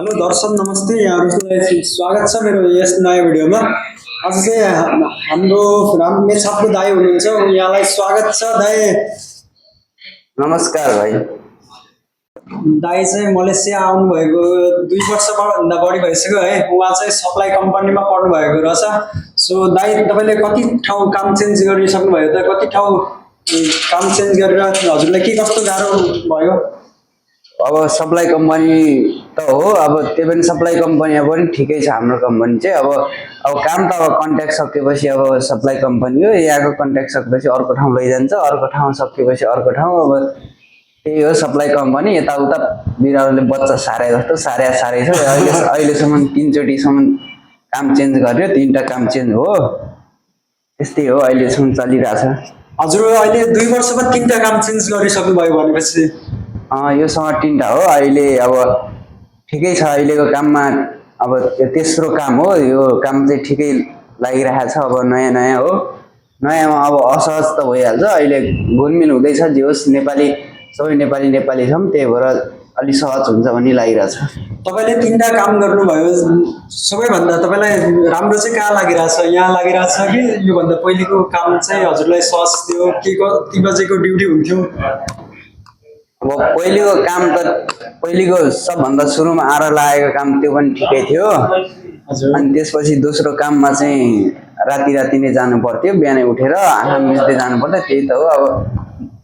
Hello दर्शक नमस्ते, यहाँहरूलाई स्वागत छ मेरो यस नयाँ भिडियोमा। आज चाहिँ हाम्रो मेछापको दाइ हुनुहुन्छ, यहाँलाई स्वागत छ दाइ। नमस्कार भाइ। दाइ चाहिँ मलेसिया आउनुभएको 2 वर्षभन्दा बढी भइसक्यो है। उहाँ चाहिँ सप्लाई कम्पनीमा पढ्नु भएको रहेछ। सो दाइ, तपाईँले कति ठाउँ काम चेन्ज गरिसक्नुभयो त? कति ठाउँ काम चेन्ज गरेर हजुरलाई के कस्तो गाह्रो भयो? अब सप्लाई कम्पनी त हो, अब त्यो पनि सप्लाई कम्पनी पनि ठिकै छ। हाम्रो कम्पनी चाहिँ अब काम त अब कन्ट्याक्ट सकेपछि अब सप्लाई कम्पनी हो, यहाँको कन्ट्याक्ट सकेपछि अर्को ठाउँ लैजान्छ, अर्को ठाउँ सकेपछि अर्को ठाउँ। अब त्यही हो सप्लाई कम्पनी। यताउता बिरालोले बच्चा सारे जस्तो सारे छ। अहिलेसम्म 3 चोटिसम्म काम चेन्ज गर्यो, 3टा काम चेन्ज हो। त्यस्तै हो, अहिलेसम्म चलिरहेछ। हजुर अहिले 2 वर्षमा 3टा काम चेन्ज गरिसक्नुभयो भनेपछि योसँग 3टा हो। अहिले अब ठिकै छ। अहिलेको काममा अब तेस्रो काम हो। यो काम चाहिँ ठिकै लागिरहेको छ। अब नयाँ हो, नयाँमा अब असहज त भइहाल्छ। अहिले घुलमिल हुँदैछ। जे होस्, नेपाली सबै नेपाली छौँ, त्यही भएर अलि सहज हुन्छ भन्ने लागिरहेछ। तपाईँले 3टा काम गर्नुभयो, सबैभन्दा तपाईँलाई राम्रो चाहिँ कहाँ लागिरहेछ? यहाँ लागिरहेछ कि योभन्दा पहिलेको काम चाहिँ हजुरलाई सहज थियो? के बजेको ड्युटी हुन्थ्यो? अब पहिलेको सबभन्दा सुरुमा आएर लागेको काम त्यो पनि ठिकै थियो। अनि त्यसपछि दोस्रो काममा चाहिँ राति नै जानु पर्थ्यो, बिहानै उठेर आँखा मिच्दै जानु पर्थ्यो। त्यही त हो, अब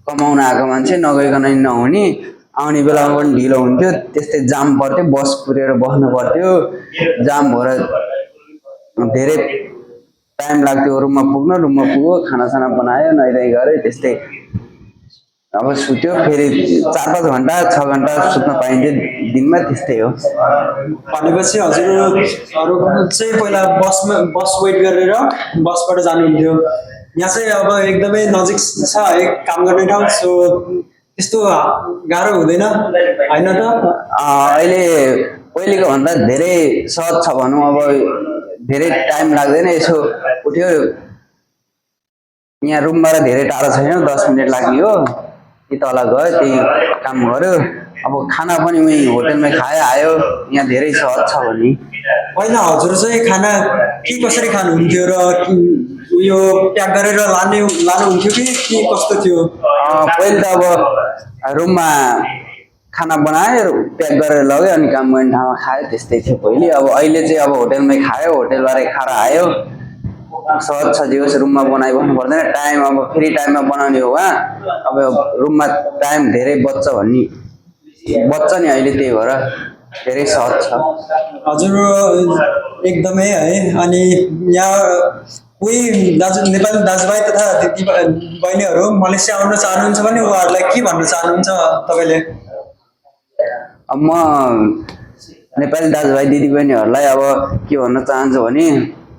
कमाउन आएको मान्छे नगइकन नहुने, आउने बेलामा पनि ढिलो हुन्थ्यो। त्यस्तै जाम पर्थ्यो, बस कुरेर बस्नु पर्थ्यो। जाम भएर धेरै टाइम लाग्थ्यो रुममा पुग्यो, खानासाना बनायो, नुहाइ गऱ्यो। त्यस्तै अब सुत्यो, फेरि 4-5 घन्टा 6 घन्टा सुत्न पाइन्थ्यो दिनमा। त्यस्तै हो। भनेपछि हजुरहरू चाहिँ पहिला बस वेट गरेर बसबाट जानुहुन्थ्यो। यहाँ चाहिँ अब एकदमै नजिक छ है काम गर्ने ठाउँ। सो त्यस्तो गाह्रो हुँदैन होइन त? अहिले पहिलेको भन्दा धेरै सहज छ भनौँ। अब धेरै टाइम लाग्दैन। यसो उठ्यो, यहाँ रुमबाट धेरै टाढो छैन, 10 मिनट लाग्यो। कि तल गयो, त्यही काम गर्यो। अब खाना पनि उही होटलमै खायो आयो। यहाँ धेरै सहज छ भन्ने। पहिला हजुर चाहिँ खाना के कसरी खानुहुन्थ्यो र उयो प्याक गरेर लानुहुन्थ्यो कि कस्तो थियो? पहिले त अब रुममा खाना बनायो, प्याक गरेर लग्यो, अनि काम गर्ने ठाउँमा खायो। त्यस्तै थियो पहिले। अब अहिले चाहिँ अब होटलमै खायो, होटलबाटै खाएर आयो। सहज छ। जे होस्, रुममा बनाइबस्नु पर्दैन। टाइम अब फेरि टाइममा बनाउने हो वहाँ। अब रुममा टाइम धेरै बच्छ नि अहिले, त्यही भएर धेरै सहज छ। हजुर एकदमै है। अनि यहाँ कोही नेपाली दाजुभाइ तथा दिदी बहिनीहरू मलेसिया आउन चाहनुहुन्छ भने उहाँहरूलाई के भन्न चाहनुहुन्छ तपाईँले? अब म नेपाली दाजुभाइ दिदीबहिनीहरूलाई अब के भन्न चाहन्छु भने,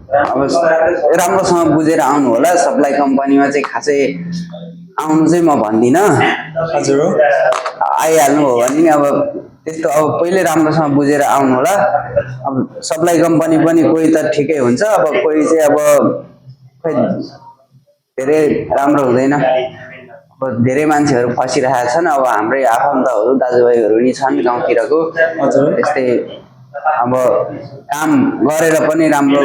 अब राम्रोसँग बुझेर आउनु होला। सप्लाई कम्पनीमा चाहिँ खासै आउनु चाहिँ म भन्दिनँ। हजुर आइहाल्नु हो भने नि अब त्यस्तो अब पहिले राम्रोसँग बुझेर आउनु होला। अब सप्लाई कम्पनी पनि कोही त ठिकै हुन्छ, अब कोही चाहिँ अब खै धेरै राम्रो हुँदैन। अब धेरै मान्छेहरू फसिरहेका छन्। अब हाम्रै आफन्तहरू दाजुभाइहरू नि छन् गाउँतिरको। त्यस्तै अब काम गरेर पनि राम्रो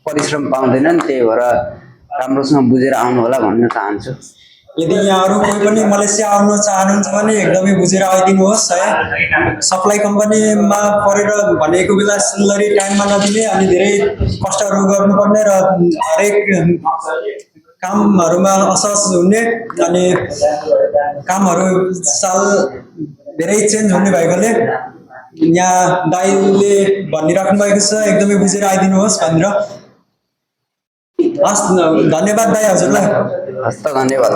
परिश्रम पाउँदैनन्। त्यही भएर राम्रोसँग बुझेर आउनु होला भन्न चाहन्छु। यदि यहाँहरू कोही पनि मलेसिया आउन चाहनुहुन्छ भने एकदमै बुझेर आइदिनुहोस् है। सप्लाई कम्पनीमा परेर भनेको बेला सैलरी टाइममा नदिने, अनि धेरै कष्टहरू गर्नुपर्ने र हरेक कामहरूमा असहज हुने, अनि कामहरू साल धेरै चेन्ज हुने भएकोले यहाँ दाइले भनिराख्नु भएको छ एकदमै बुझेर आइदिनुहोस् भनेर। हस्, धन्यवाद दाइ हजुरलाई। हस् त, धन्यवाद।